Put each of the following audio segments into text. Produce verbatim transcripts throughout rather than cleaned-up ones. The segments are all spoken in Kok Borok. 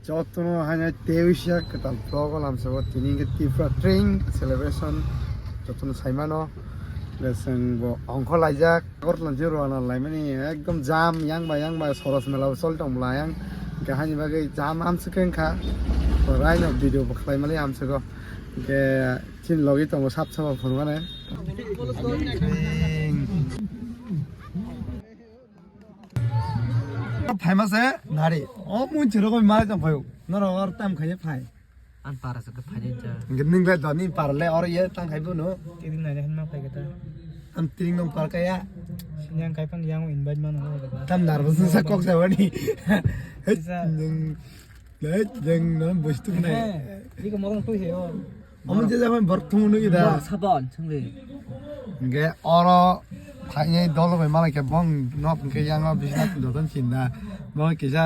Jotono haino tei wngsiya kwtal vlog o lamsao tini hwnkhe Tripura Tring celebration jotono saimano. Chwng bo ongkho laijak. Agartala ni rwna laimani ekdom jam yang bai yang bai Soros mela bo choli tong bwla yang. Hwnkhe haini bagwi jam amswk wngkha. Raino video bo khlai mali amswgo. Hwnkhe chini logi tongo sap sabo phunukmani. Phaima se nari. O mui chiro koi mari tong phaio. Norok or tam khaye phai. Ang para se phai ja. Ning le doni para le or ye tang khai bono. Tiring nai han ma phai kata. Am tiring nong par kaya. Sinyang kai pang yang invite man ho kata. Tam nervous sa kok sa wani. Hei, Sa- ning, hei, ning no bostu nai. Iko morong tu he o. Omo je jaman borok thumui nugwi da. Borok sabon chwngli. Hwnkhe oro phainai dol bai malai khe bong nok hwnkhe yango bisna doton sinda. Bo kisa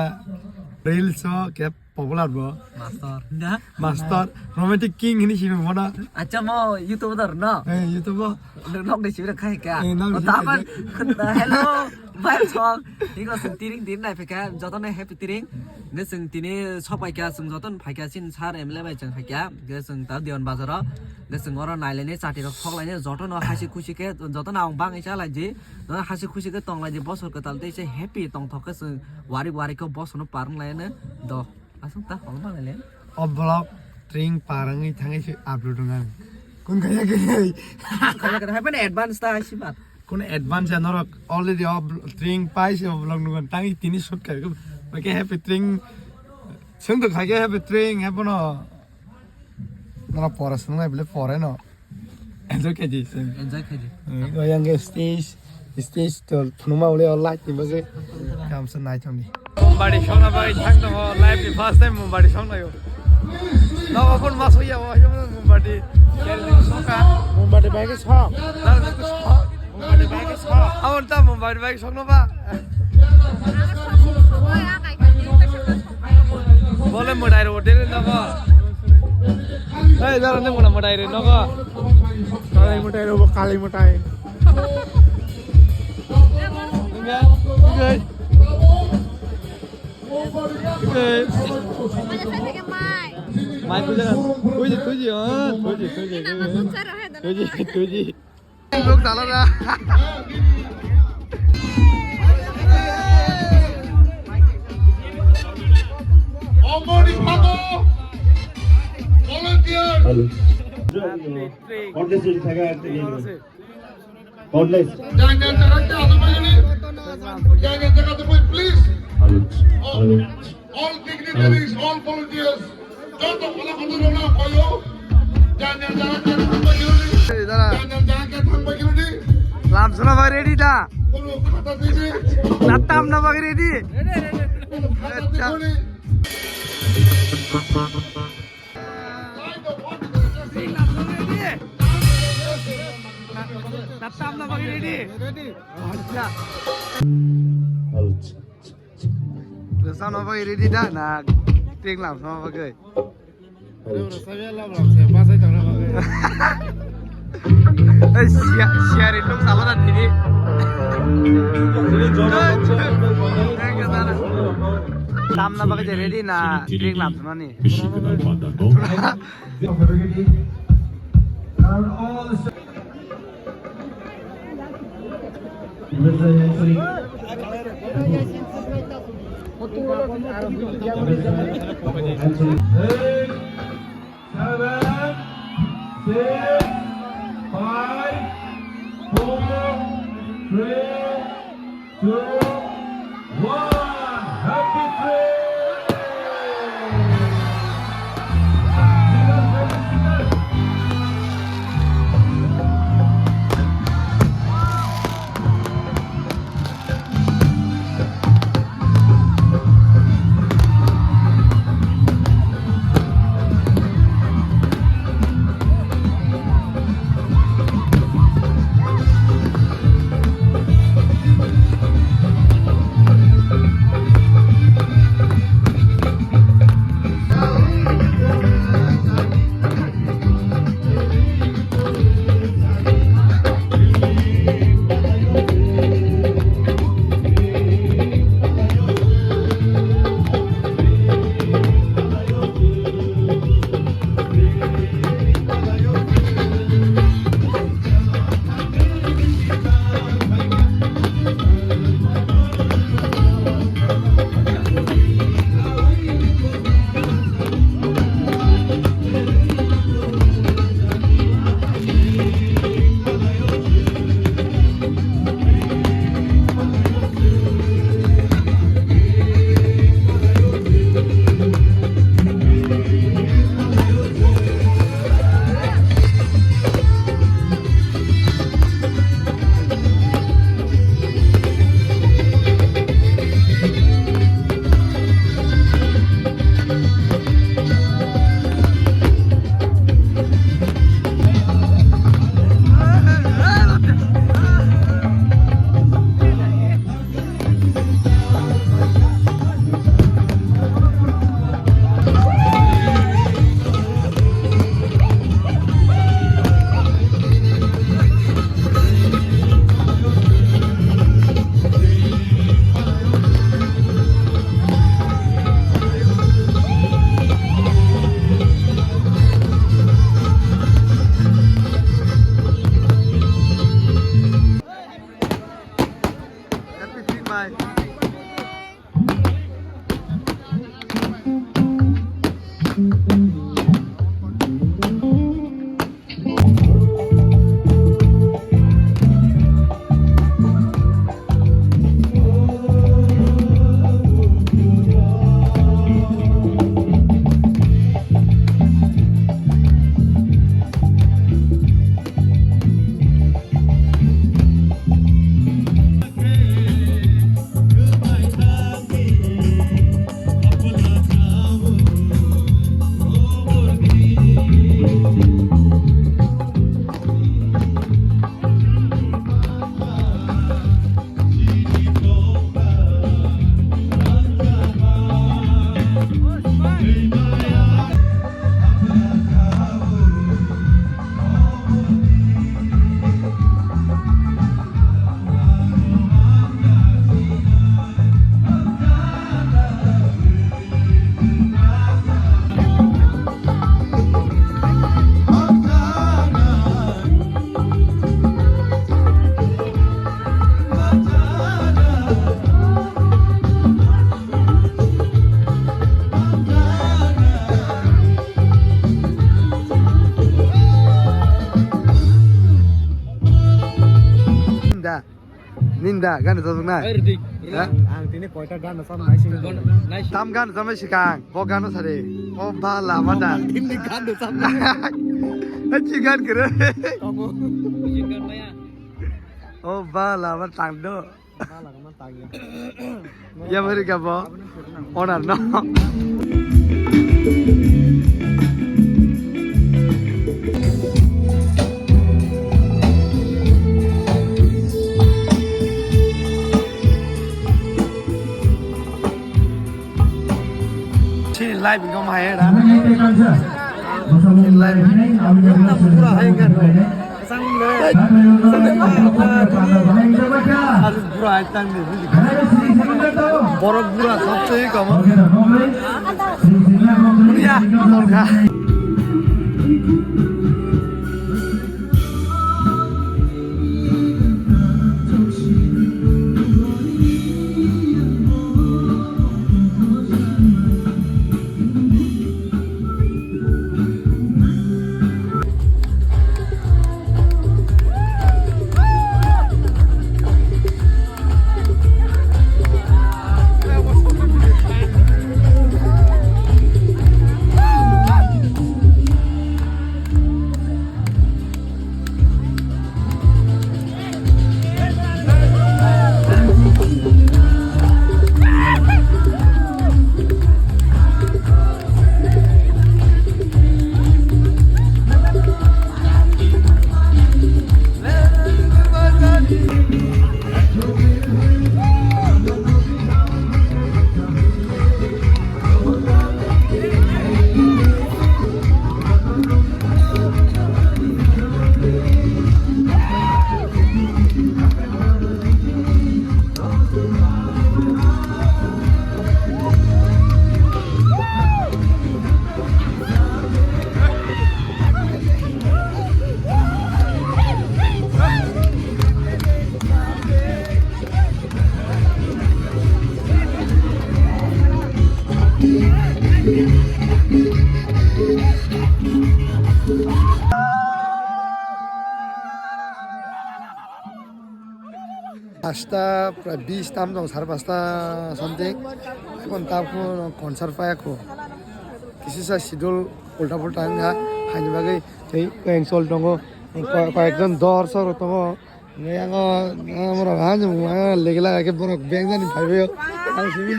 reels o khe popular bo. Master. Na? Master. Romantic king hini simi bono. Acha mo YouTube dar no? Eh, YouTube o. Nok ni simi khai ka. Eh, nok ni simi taman khai ka. Hello. Bai song. Iko sing tiring din nai phika. Jotono happy tiring. Nge chwng tini sok pai kha, chwng jotono phai kha, chini sir M L A bai chwng hai kha. Nge chwng ta Diyan Bazar o, nge chwng oro nai lainai, chati rok thok lainai, jotono hasi khusi khe, jotono ang bangwi cha lai di, jotono hasi khusi khe tong lai di, bosor kwtal tei se happy tong thok khe chwng warik warik khe bosor no par wng lai no do. Aswk ta hol ma lai le. O vlog tring par wngwi thangwi se upload wng ang. Kun kaya kaya. Kaya kaya, hai mane advance ta hai si ba. Kuno advance ya norok already o bl-, tring pai se o vlog nugon tangi tini shoot kai ko. Oke, happy tring. Sung to khai ke happy tring, happy no. Norok pora sung nai bole pore no. Enjoy khaji sung. Enjoy khaji. Eh, o yang ke stage, stage to phunuma ule o light ni bagwi. Kam sa nai thang di. Mumbati sokna bagwi thang tongo, life ni first time mumbati soknayo. Nogo phone ma sokya bo, ayung mumbati. Mumbati bai khe sok. Mumbati bai khe sok. Abon ta mumbati bai khe sokno ba. Bole mwtai rw dele nogo. Hey, dara ne muna mwtai re nogo. Kali mwtai rw, kali mwtai. Enggak. Enggak. Mai puja kan? Tuji, tuji, oh, tuji, tuji, tuji. Tuji, tuji. Look, salah dah. Omoni Pago, volunteer. Hello. Contest. Jangan, jangan, jangan, jangan, please. All, all dignitaries, all volunteers, joto khala khudu rona koyo. Jangan, jangan, jangan, jangan, jangan, jangan, jangan, jangan. Lamsona bai ready da? Kono khata didi. Natam na bai ready? Kono khata didi. Tatam na bagwi ready? Ready. Acha. Tatam na bagwi ready da na? Tring lamsona bagwi. Ei, sia-, siari luk salo da tini. Tamna bagwi ready na tring lamsona ni? Seven, six, five, four, three, two, one. Happy trip! Ninda, ninda, gan rwchapnai. Oi, Ritik. Ha? Ang tini koita gan rwchapnai sing. Tam gan rwchapnai sikang, bo gan rwchadi. O bala mata. Hindi gan rwchapnai. Hachi gan kere. Tongo. Music gan maya. O bala mata tangdo. Bala mata tangya. Ya bari ka bo. Onar no. Chini live income hai da. Chini live. Pura hai kan. Pura hai tang ni. Borok bura sabse kamo. Ya, morga. Pasta prai bis tam tong, sare pasta something. Ekon tam kho concert paya kho. Kisisa schedule ulta pulta wngkha. Haini bagwi tei kayang sol tongo. Ko-, koyekjon dorsok rok tongo. Hwnwi ang o, ang borok ha, ang legila khe borok beng jani phaibaio. Ang simi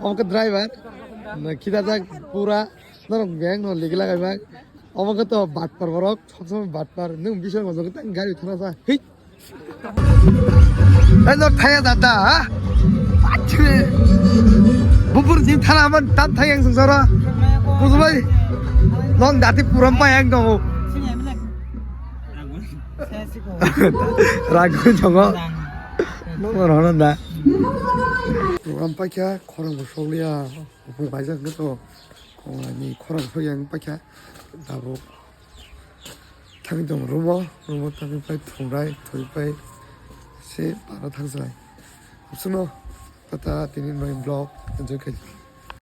omo khe driver. Khitajak pura norok beng no legila khaibak. Omo khe to batpar borok, sob somoi batpar. Nwng bising mojok tang gari thana sa. Hei. Endo thaya dada, ha? Bupur jin thana man tam thayang sungsara. Bujbai. Non dati puram pa yang dong. Ragu jongo. Nongor hono da. Program paikha khorang bo sokliya. Bupung paijak khe to. Khorang ni khorang sokya paikha. Dabuk. Thangwi tong room o, room o thangwi pai thungrai, thwi pai se para thangsa lai. Suno tata tini noi vlog enjoy khai.